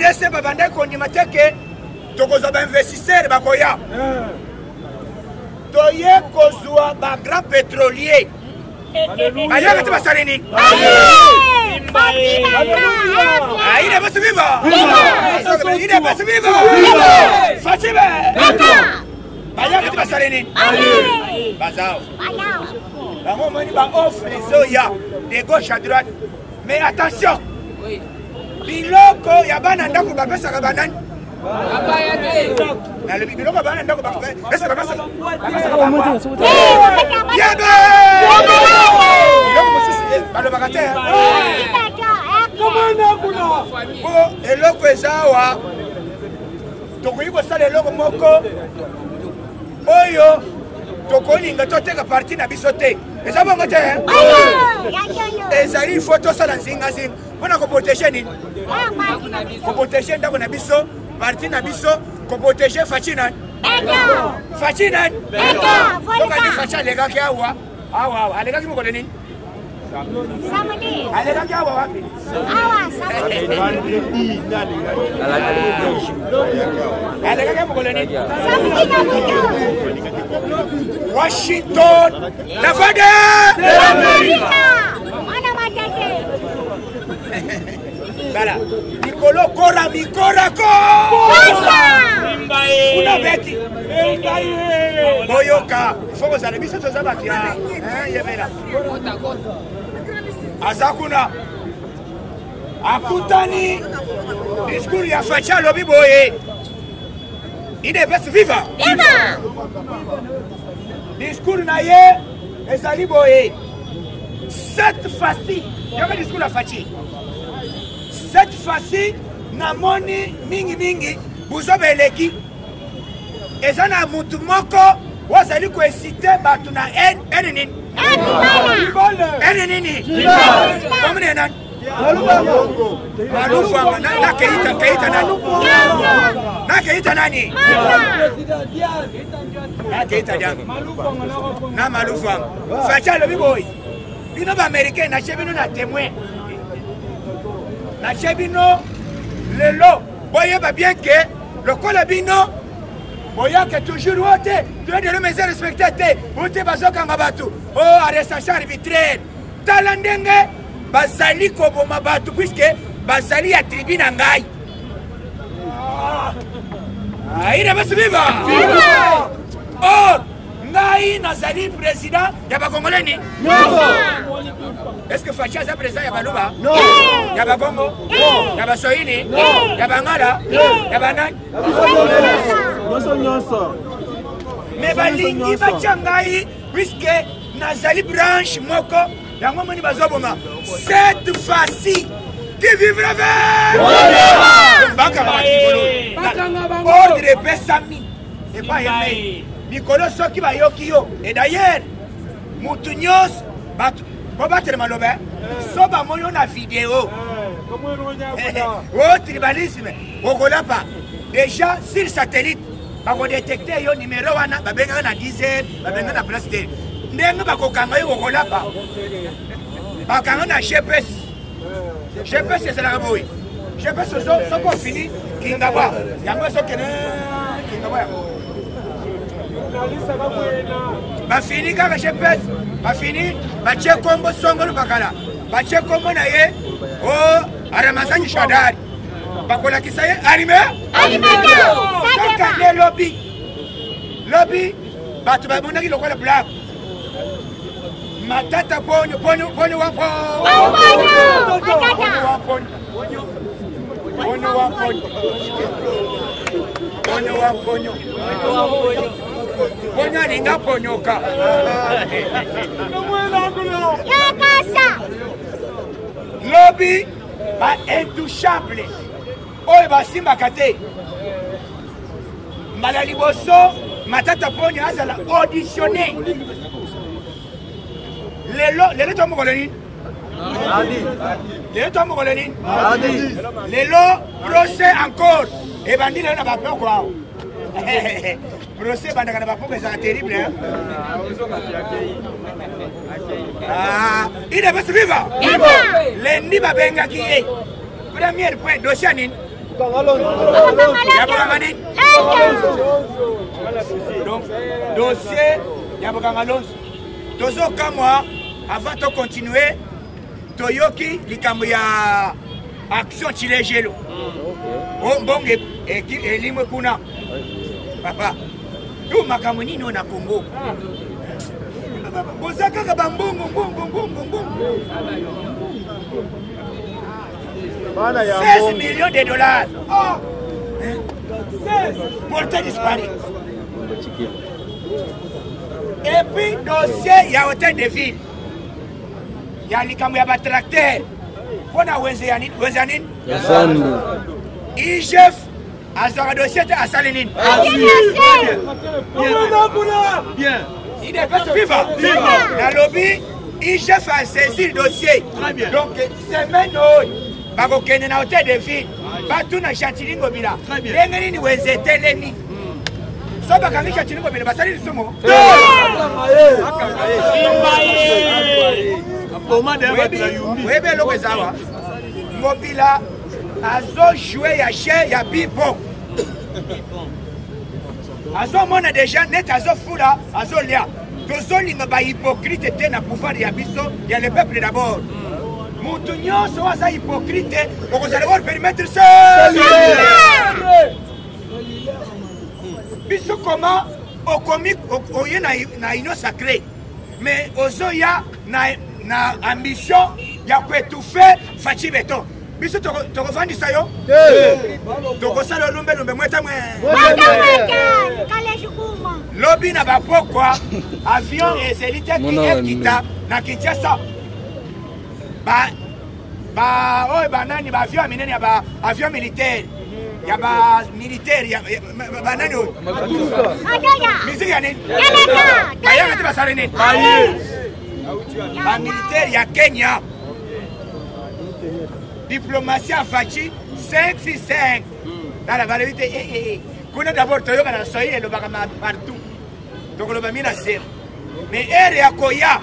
Rdc babandaki kondima te ke tokozwa bainvestisseur bakoya. Toye kozwa bagrand pétrolier, bayaka te. Basali nini? UDPS viva! UDPS viva! Fatshi be! Bayaka te, basali nini? Bazao bango. Omoni baoffre ezoya de gauche à droite, mais attention, biloko ya bana ndako bapesaka banani? Nalobi biloko ya bana ndako ese bapesaka yebe. Biloko mosusu balobaka te po eloko eza awa. Tokoki kosala eloko moko oyo tokolinga toteka parti na biso te. Eza bongo te, ezali fo tosala nzingazinga mpona koprotege nini? Koprotege ndako na biso, parti na biso, koprotege Fatshi nani? Fatshi nani? Tokandi Fatshi alekaki awa awa awa, alekaki mokolo nini? Alekaki awa wapi? Alekaki mokolo nini? Washington, la voix de Voilà. Likolo kora mikora ko. Kuna beti. Boyoka, faut kozala biso toza bato ya yebela. Aza kuna akutani discours ya Fatshi, alobi boye: UDPS viva! Discours na ye ezali boye: cette fois-ci, yoka discours ya Fatshi, cette fois-ci namoni mingimingi buzoba eleki. Eza na mutu moko oyo azali koinciter bato na haine. Haine nini? Haine nini? Komune nani? Malufanga na Keita. Keita nani? Na Keita nani? Na Keita Dianga na Malufanga. Fatshi alobi boye: bino baaméricain, natie bino na témoin, natie bino lelo, boyeba bien ke lokola bino boyaka toujours oyo te, droit de l'homme eza respecté te, oyo te bazokanga bato o arrestation arbitraire. Tala ndenge bazali koboma bato puisque bazali ya tribu na ngai. UDPS viva! Or ngai nazali président ya bakongolais ni. Est ce que Fatshi aza président ya Baluba, ya Bakongo, ya Baswahili, ya Bangala, ya banani? Me balingi batya ngai puisque nazali branche moko. Yango moni bazoboma. Cette fois-ci, qui vivra verra. Bakanga mikolo, ordre epesami epai ye mikolo. Soki bayoki yo, et d'ailleurs mutu nyonso, bato po batelema, loba so bamoni yo na video o tribalisme, okolapa déjà sur satellite, bakodétecter yo numero wana babengaka na 10 heures, babengaka na place te. Ndenge bakokanga yo, okolapa. Bakanga na GPS. GPS ezalaka boye: GPS soki ofini Kingabwa, yango ezokende Kingabwa. Yango bafini kaka GPS, bafini batie kombo songolo bakala, batie kombo na ye o Aramazani Shadari, bakolakisa ye arime kaka nde lobi lobi. Bato bamonaki lokola blague. Matata Ponyo, Ponyo, Ponyo wa Ponyo, wa Ponyo, Ponyo wa Ponyo, Ponyo wa Ponyo, Ponyo alinga ponyoka. Lobi ba intouchable oyo basimbaka te. Mbala liboso Matata Ponyo azala auditionné lelo. Lelo to mokolo nini? Lelo to mokolo nini? Lelo procès encore ebandi lelo na bapoko awa. Procès ebandaka na bapoko, ezalaka terrible. UDPS viva! Lendi babengaki ye, premier point, dossier ya nini? Ya bokanga nini? Donc dossier ya bokanga lonzo tozokamwa. Avant tocontinue, toyoki likambo ya action Tshilejelu. O mbongo elimwe kuna. Papa, yo makambo nini oyo na Congo? Boza kaka bambongo, mbongo, mbongo, mbongo. 16 millions de dollars, oh! Porté disparu. Et puis dossier ya hôtel de ville, ya likambo ya batracteur mpo na wenze ya nini, wenze ya nini? IGF azwaka dossier te, asali nini? UDPS viva! Nalobi IGF asaisir dossier. Donc semaine oyo bakokende na hôtel de ville, batuna Gentiny Ngobila ndenge nini wenze etelemi. So bakangi Gentiny Ngobila, basali lisumu. Oyebi eloko eza awa, Ngobila azojoue ya chien ya bibo, azomona deja neti azofula, azolia. Tozolinga bahypocrite te na pouvoir ya biso ya le peuple d'abord. Motu nyonso oyo aza hypocrite okozala hors périmètre. Se biso koma okomi oye na union sacrée, mais ozoya na ambition ya koétouffe Fatshi Béton. Biso tokovandisa yo, tokosala olumbelumbe mweta mwe. Lobi na bapokwa, avion ezeli te ekita na Kinshasa. Ba oyo banani, baavion ya minene, ya ba avion militaire, ya ba militaire, ya banani oyo, misiki ya nini, bayaka te, basali nini? Bamilitaire ya Kenya. Diplomatie ya Fatshi 565. Tala, balobi te kuna. D'abord toyoka na Swahili elobaka partout, tokoloba mi na sema. Mais ere ya koya,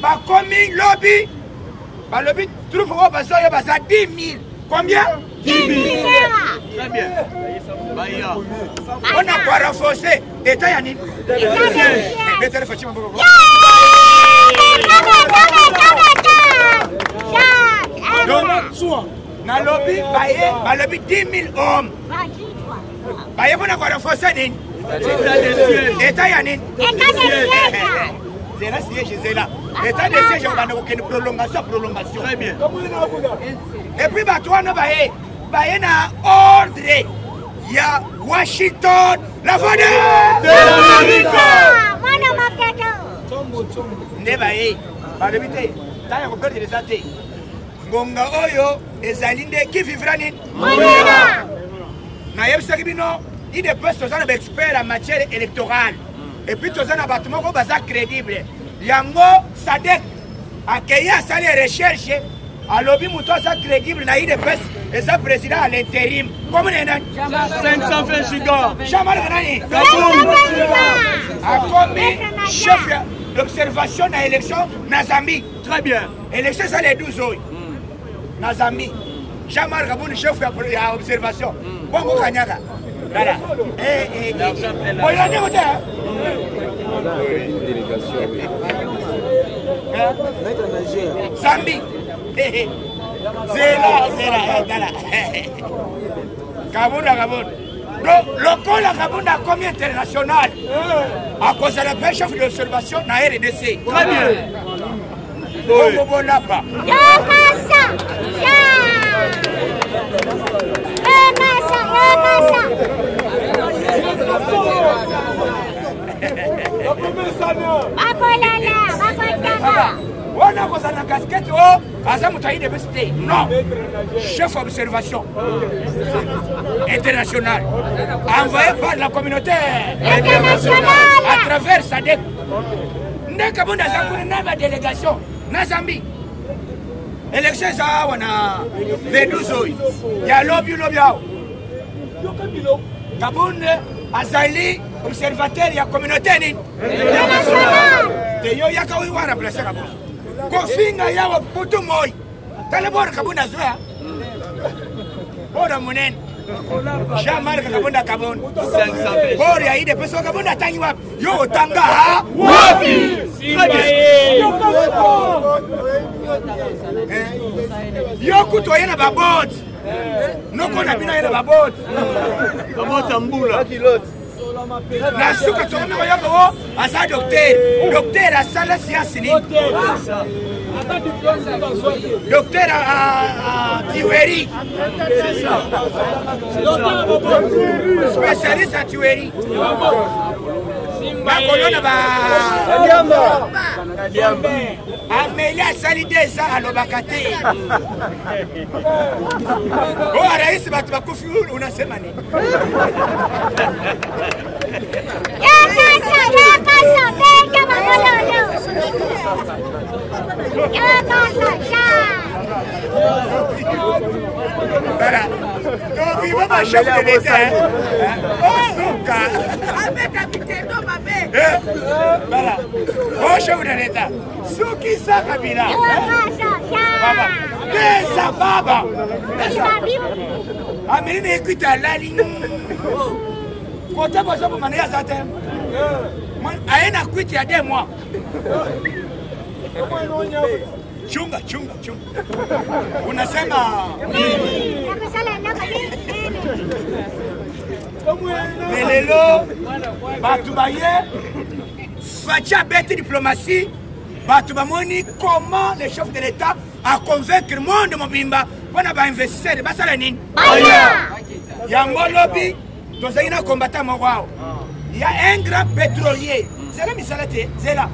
bakomi lobi, balobi troupe oyo bazoyo baza 10 000. Combien? 10 000. Très bien. Mpona korenforce état ya nini? Betele Fatshi maboko. Donc nalobi baye, balobi 10 000 hommes baye mpona korenforce nini? État ya nini? Zela siège, zela état de siège obanda kokende prolongation, prolongation. Très bien. Et puis bato wana baye na ordre ya Washington, la voix de Mwana maketo. Nde baye, balobi te ntango ya koperdre eza te. Ngonga oyo ezali nde qui vivra nini. Nayebisaki bino, UDPS toza na baexpert en matière électorale et puis toza na bato moko baza crédible. Yango SADC akei, asali recherche, alobi moto aza crédible na UDPS eza président à l'intérim. Komona nani? 520 giga. Jean-Marc nani akomi chef d'observation na élection na Zambie. Très bien. Élection eza le 12 oyo na Zambie. Jean-Marc Kabund, chef ya observation. Bongo kanyaka tala oyandi ko te. Délégation, oui. Zambie, zela, zela, tala Kabunda, Kabunda. Donc lokola Kabunda akomi international, akozala mpe chef d'observation na RDC. Très bien. Bongo bolapa. Yokasa. Ya. Yokasa, yokasa. Bakolala, bakotaka. Wana akozala na casquette o aza moto ayi debesi te, non, chef observation international envoyé par la communauté internationale à travers SADC. Nde Kabunda aza kuna na badélégation na Zambie. Élection eza awa na le 12 oyo ya lobi lobi awa. Kabund azali observateur ya communauté nini? Internationale. Te, yo yaka oyo wa remplace Kabund, kofinga yawa putu moi. Tala bora Kabund azwa bora monene. Jean Marc Kabonda Kabonda bor ya ide pesa Kabonda atangi wapi? Yo otanga wapi? Yo kutu oye na baboti noko na bino aye na baboti kabota mbula na suka tokomi koyoka o aza docteur. Docteur asala siansi nini? Docteur tiweri, spécialiste ya tiweri, bakolona ba ameli asali deza alobaka te. Oyo raisi bato bakufi, unasema nini? Yakasa, yakasa, beta bakololo. Yakasa, sha. Voilà. Donc, il va pas chef de l'État. Osuka. Voilà. Oh, chef de l'État. Sukisa Kabila. Yakasa, sha. Baba. Pesa baba. Pesa. Biba. Ameli na ekwita alali. Kota bazoboma na ye aza te. Aye na kwiti ya 2 mois. Chunga, chunga, chunga. Unasema Nini? Nakosala eloko nini? Mais lelo bato baye Fatshi abeti diplomatie, bato bamoni comment le chef de l'État a convaincre monde mobimba mpona bainvestisseur basala nini. Baya. Yango lobi tozalaki na combattant moko awa ya un grand pétrolier, zela misala te, zela.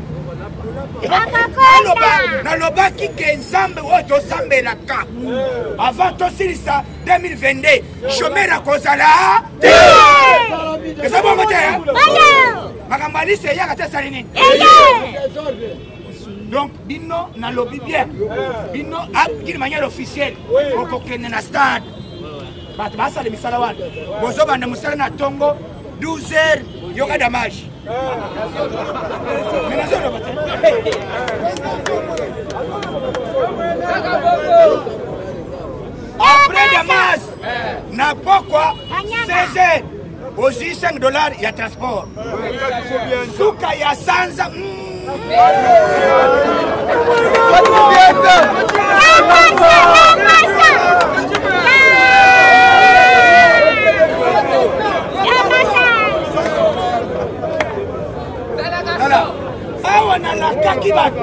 Akakota. Nalobaki ke Nzambe oyo tosambelaka, avant tosilisa 2022, chômeur akozala te. Eza bongo te? Baya. Makambo alisi eyaka te, esali nini? Eye. Donc bino, nalobi bien, bino d'une manière officielle, okokende na stade, bato basala misala wana, bozobanda mosala na ntongo 12 heures, yoka damage. Me nazoloba te. Après damas na pokwa 16 heures, ozwi 5 $ ya transport. Suka ya sanza. Yakasa, yakasa. Yakasa. Tala awa, nalakaki bato.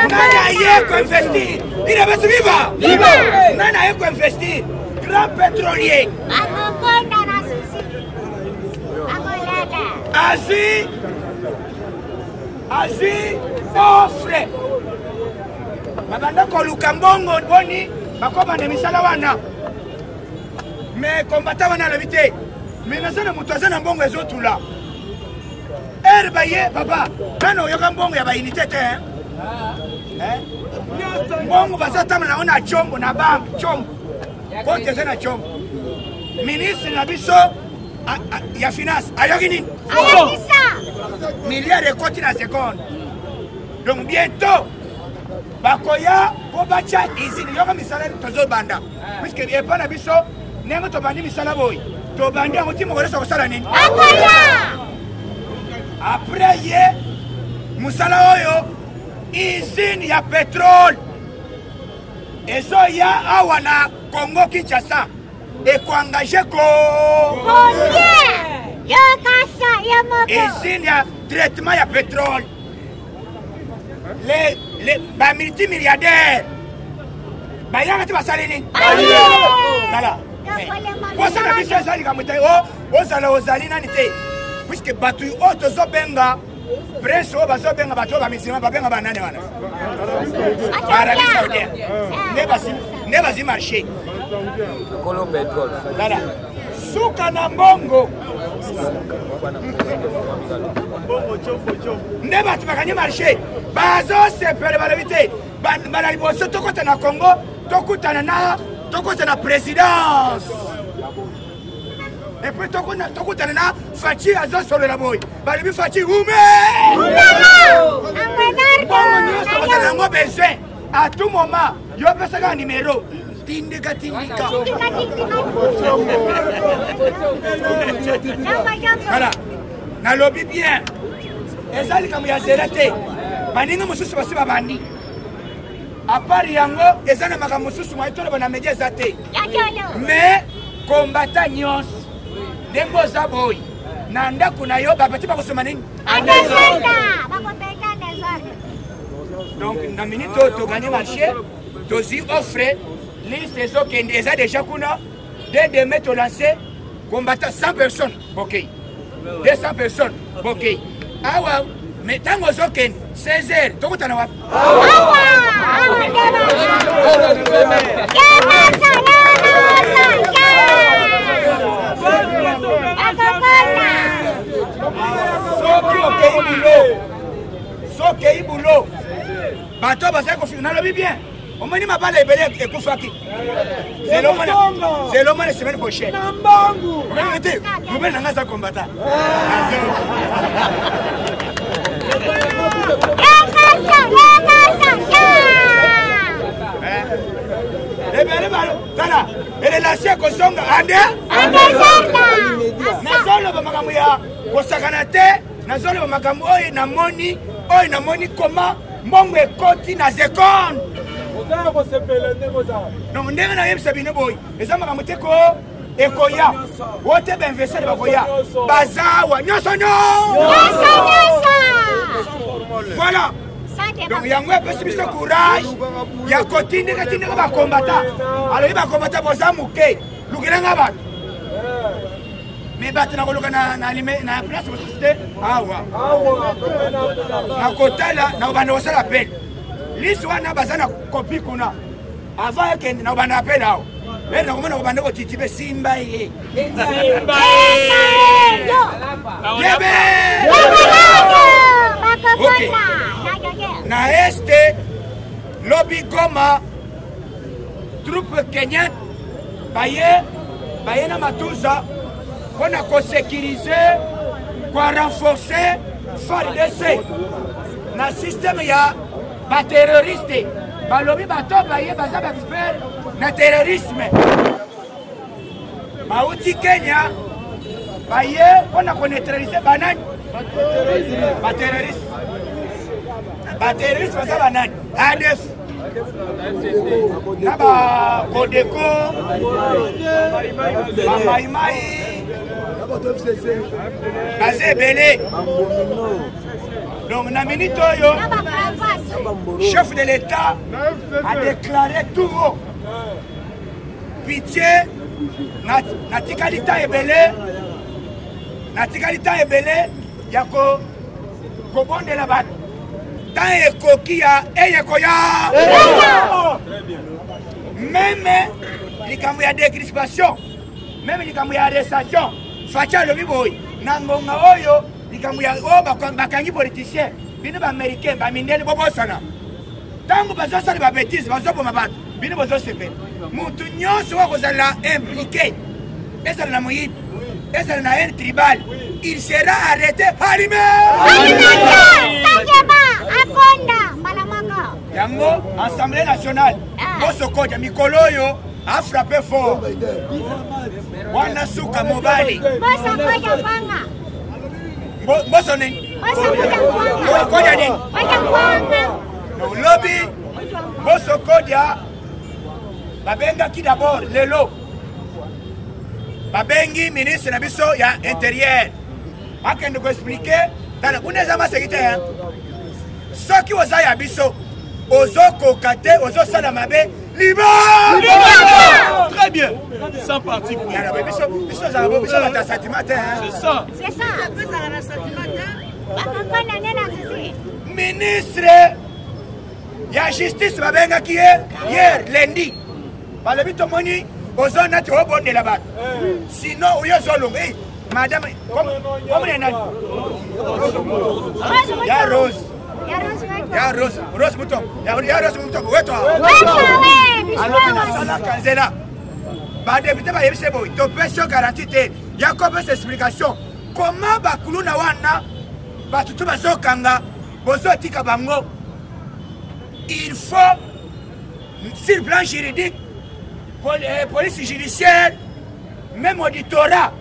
Nani aye koinvestir? Idabesi viva! Viva! Nani aye koinvestir? Grand pétrolier. Akokonda na susi. Akolala. Azwi offre, babanda koluka mbongo boni bakobanda misala wana. Me kombata wana alobi te, me naza na moto aza na mbongo ezotula ere baye. Papa, nano oyoka mbongo ya baunité te, hein? Eh? Mbongo bazotambola nango na combo na banke, combo kote eza na combo. Ministre na biso ya finance ayoki nini? Ayakisa. Milliard ekoti na seconde. Donc bientôt bakoya mpo batya usine. Yoka misala tozobanda, puisque epa na biso ndenge tobandi misala boye, tobandi yango ti mokolo nyonso kosala nini? Akoya. Après ye mosala oyo, usine ya pétrole ezoya awa na Congo Kinshasa, ekoengage ko Combien? Yokasa yo moko. Usine ya traitement ya pétrole, les bamultimilliardaire bayaka te, basali nini? Tala, posa na biso eza likambo te. Ozala ozali nani te, puisque bato oyo tozobenga prince, oyo bazobenga bato oyo bamisilma, babenga banani wana, Baarabie Saoudien, nde bazwi marché. Tala suka na mbongo nde bato bakangi marché, bazosepele. Balobi te, bala liboso tokota na Congo, tokutana na, tokota na présidence et puis tokutana na Fatshi azosolola boye. Balobi Fatshi ume mbongo nyonso bazala yango besoin à tout moment. Yo opesaka numéro. Tindika tindika. Voilà. Nalobi bien. Eza likambo ya zela te. Baninga mosusu basi babandi. Apart yango eza na makambo mosusu moye toloba na media eza te. Mais kombata nyonso ndenge oza boyi na ndako na yo bapeti bakosoma nini? Donc na minute oyo toganye marché tozwi offre liste ezokende eza déjà kuna dès demain tolance combattant 100 personnes bokei 200 personnes bokei awa mais ntango ozokende 16 heures tokutana wapi? Soki okei bulo, soki okei bulo, bato bazali kofinga. Nalobi bien, omoni mabala ebele ekufaki. Zelo mona semaine prochaine te, mobali na ngai aza combattant. Ebele tala relation ekozonga ande. Nazoloba makambo ya kosakana te, nazoloba makambo oyo namoni, oyo namoni koma mbongo ekoti na seconde. Donc ndenge nayebisa bino boye, eza makambo te ko ekoya o te, bainvestisseur bakoya bazawa nyonso nyonso. Voilà, donc yango epesi biso courage ya kotindika tindika bakombata. Alobi bakombata boza moke, lukelanga bato me bato nakoluka na place mosusu te. Awa nakotala, nakobanda kosala appel. Liste wana baza na kopi kuna. Avant ekende, nakobanda appel awa ere nakomona kobanda kotitibe simba ye yebe. Ok, na este lobi Goma, troupe kenyan baye baye na matuza mpona kosécuriser, korenforcer FARDC na système ya baterroriste. Balobi bato baye baza baexpert na terrorisme, bauti Kenya, baye mpona koneutraliser banani? Baterroriste. Baterroriste baza banani? ADF na bakodeko, bamaimai, baza ebele. Donc na minute oyo, chef de l'État a déclaré tout haut: pitié, natikali ta ebele, natikali ta ebele ya kobondela bato. Tan ekoki ya eyeko ya même likambo ya décrispation, même likambo ya arrestation. Fatshi alobi boye na ngonga oyo, likambo ya oyo bakangi politicien, bino baaméricain, bamindele, bobosana. Ntango bazosala babêtises, bazoboma bato, bino bozosepela. Motu nyonso oyo kozala impliqué, ezala na moyibi, ezala na haine tribal, il sera arrêté arime. Yango Assemblée nationale bosokoja mikolo oyo afrappe fort wana suka mobali mboso nini koja nini lobi mboso koja. Babengaki d'abord lelo, babengi ministre na biso ya intérieur akende koexpliquer. Tala kuna eza maseki te. Soki oza ya biso, ozokoka te, ozosala mabe, liba. Très bien, sans parti pris. Biso biso ozala bo biso bato ya sentiment te. C'est ça. C'est ça. Ministre ya justice babengaki ye hier lundi, balobi tomoni ozo nati obondela bato, sinon oyo ozolonga. Madame komona nani ya Rose, ya Rose, Rose Mutombo, ya Rose Mutombo wetwa. Alobi nasalaka nzela. Badéputé bayebisi boye: topesi yo garantie te ya kopesa explication comment bakuluna wana bato to bazokanga, bozotika bango. Il faut sur plan juridique Police judiciaire, même auditorat,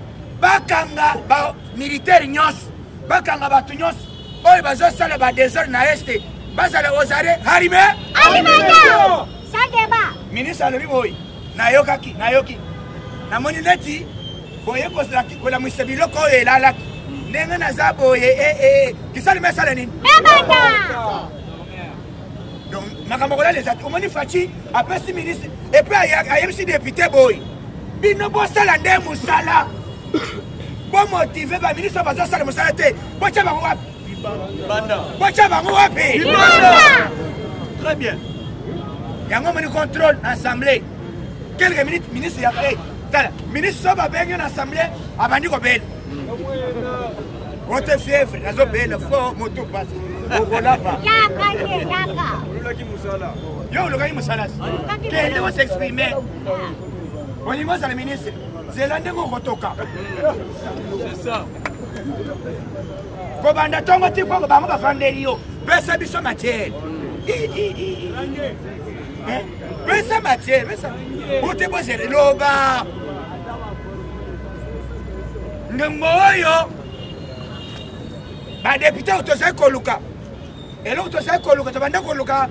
bakanga ba militaire nyonso, bakanga bato nyonso oyo bazosala ba désordre na Est, bazala aux arrêts harime. Alimeta. Sans débat. Ministre alobi boye, nayokaki, nayoki, namoni neti boye kolamwisa biloko oyo elalaki ndenge naza boye, kisalema esala nini? Ebanda. Donc makambo kolala eza te. Omoni Fatshi apesi ministre et puis ayebisi député boye, bino bosala nde mosala, bomotive baministre oyo bazosala mosala te, botya bango wapi? Botya bango wapi? Très bien. Yango omoni contrôle na assemblée quelques minutes, ministre ya tala ministre so babengi na assemblée abandi kobela ote fièvre, nazobela fo motu pasi, okolapa. Yaka ye, yaka. Yo olukaki mosala, kende osexprime. Olingi ozala ministre, zela ndenge okotoka. C'est ça. Kobanda ntongo ti poko bango bafandeli yo, pesa biso matière. Pesa matière, pesa ote bozela loba ngengo oyo badepute oyo tozali koluka. Eloko tozali koluka, tobanda koluka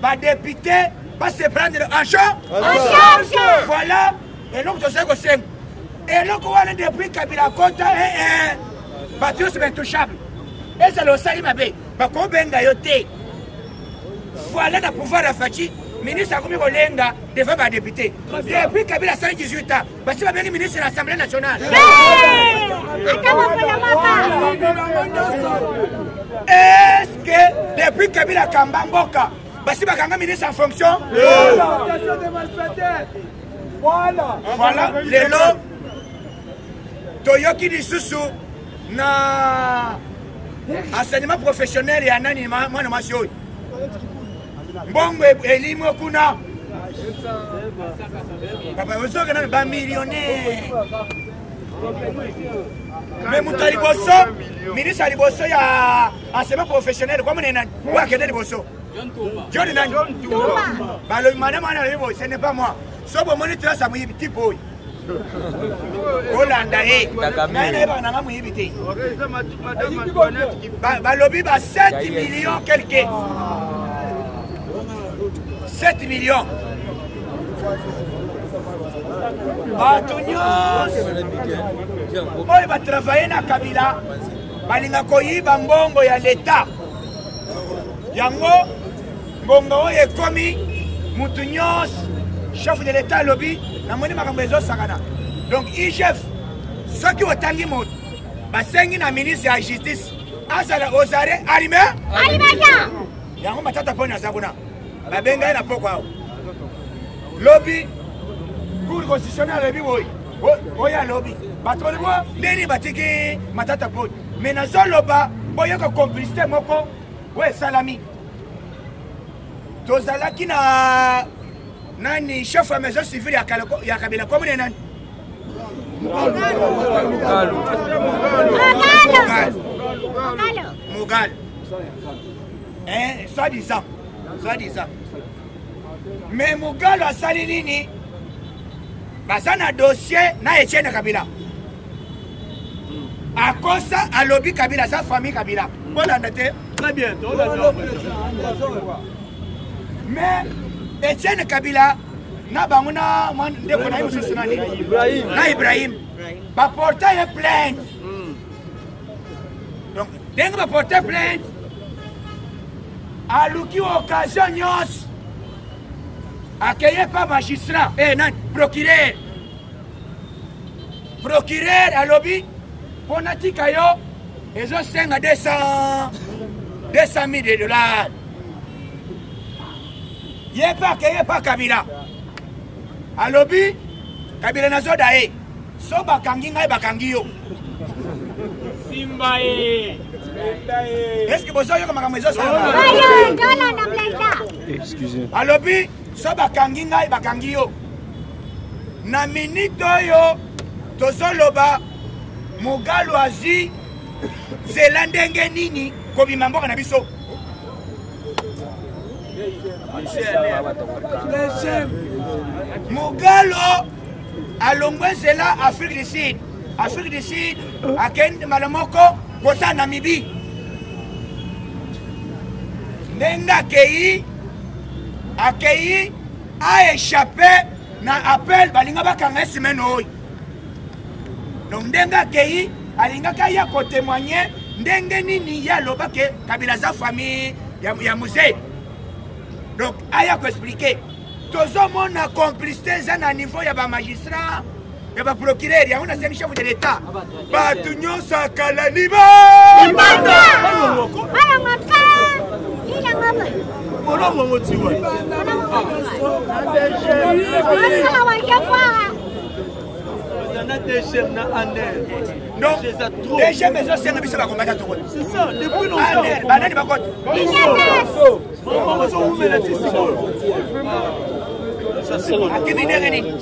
badepute base prendre en charge. Voilà eloko tozali kosenga. Eloko wana depuis Kabila akota, bato nyonso baintouchable, ezala osali mabe bakobenga yo te. Voilà, na pouvoir ya Fatshi, ministre akomi kolenga devant badepute. Depuis Kabila asali 18 ans, basi babengi ministre na Assemblée nationale. Ata mokolo moko. Est-ce que depuis Kabila kamba mboka, basi bakanga ministre en fonction? Voilà, lelo toyoki lisusu na enseignement professionnel ya nani, mwana mwasi oyo, mbongo elimo kuna. Papa, ozoka nani bamillionnaire, mais moto ya liboso, ministre ya liboso ya enseignement professionnel komone nani oyo akende liboso? John nani? Balobi madame wana alobi boye, ce n'est pas moi. So bomoni trace ya moyibi type oyo, olanda ye, ngai nayebaka nanga moyibi te. Balobi ba 7 millions quelque, 7 millions. Bato nyonso oyo batravaille na Kabila balinga koyiba mbongo ya leta. Yango ngonga oyo ekomi, mutu nyonso, chef de l'état alobi, namoni makambo ezosakana. Donc IGF, soki otangi moto, basengi na ministre ya justice azala aux arrêts arime. Alimeta. Yango Matata mponi aza kuna, babenga ye na poko awa lobi, cour constitutionnel alobi boye, oyo alobi bato balobi ndeni batiki Matata Poni. Mais nazoloba, boyoka complicité moko oyo esalami. Tozalaki na nani, chef ya maison civile ya Kabila, komone nani? Mokalo. Mogalo, soi-disant, soi-disant. Mais Mogalo asali nini? Baza na dossier na Etienne Kabila, akosa, alobi Kabila aza famille Kabila. Bolanda te. Très bien. Mais Etienne Kabila na bango na ndeko na ye mosusu nani, na Ibrahim, baporte ye plainte. Donc ndenge baporte plainte, aluki occasion nyonso, akeye pa magistrat, nani, procureur. Procureur alobi mpo natika yo ezosenga 200 000 de dollars. Ye mpe akeye pa Kabila, alobi Kabila nazoda ye, so bakangi ngai bakangi yo. Simba ye. Est-ce bozoyoka makambo ezosalama? Oyo tolanda planta. Alobi so bakangi ngai bakangi yo. Na minute oyo tozoloba, Mogalo azwi nzela ndenge nini kobima mboka na biso. Mugalo alongwe nzela Afrique du Sud. Afrique du Sud akende mbala moko kota Namibie. Ndenge akei akei a échappé na appel balinga bakanga ye semaine oyo. Donc ndenge akei alingaki aya kotémoigne ndenge nini ye aloba ke Kabila aza famille ya, ya musée. Donc aya koexplike tozomona complicité eza na niveau ya bamagistrat ya baprocureur yango nasengi chef de l'état bato nyonso akala liba na DGM na ANR. Donc, DGM ezosenga biso bakombata tokota. C'est ça, depuis longtemps. ANR, banani bakota? Maman ozowumela ti sikoyo. Akimi ndenge nini?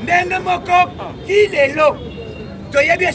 Ndenge moko ti lelo toyebi.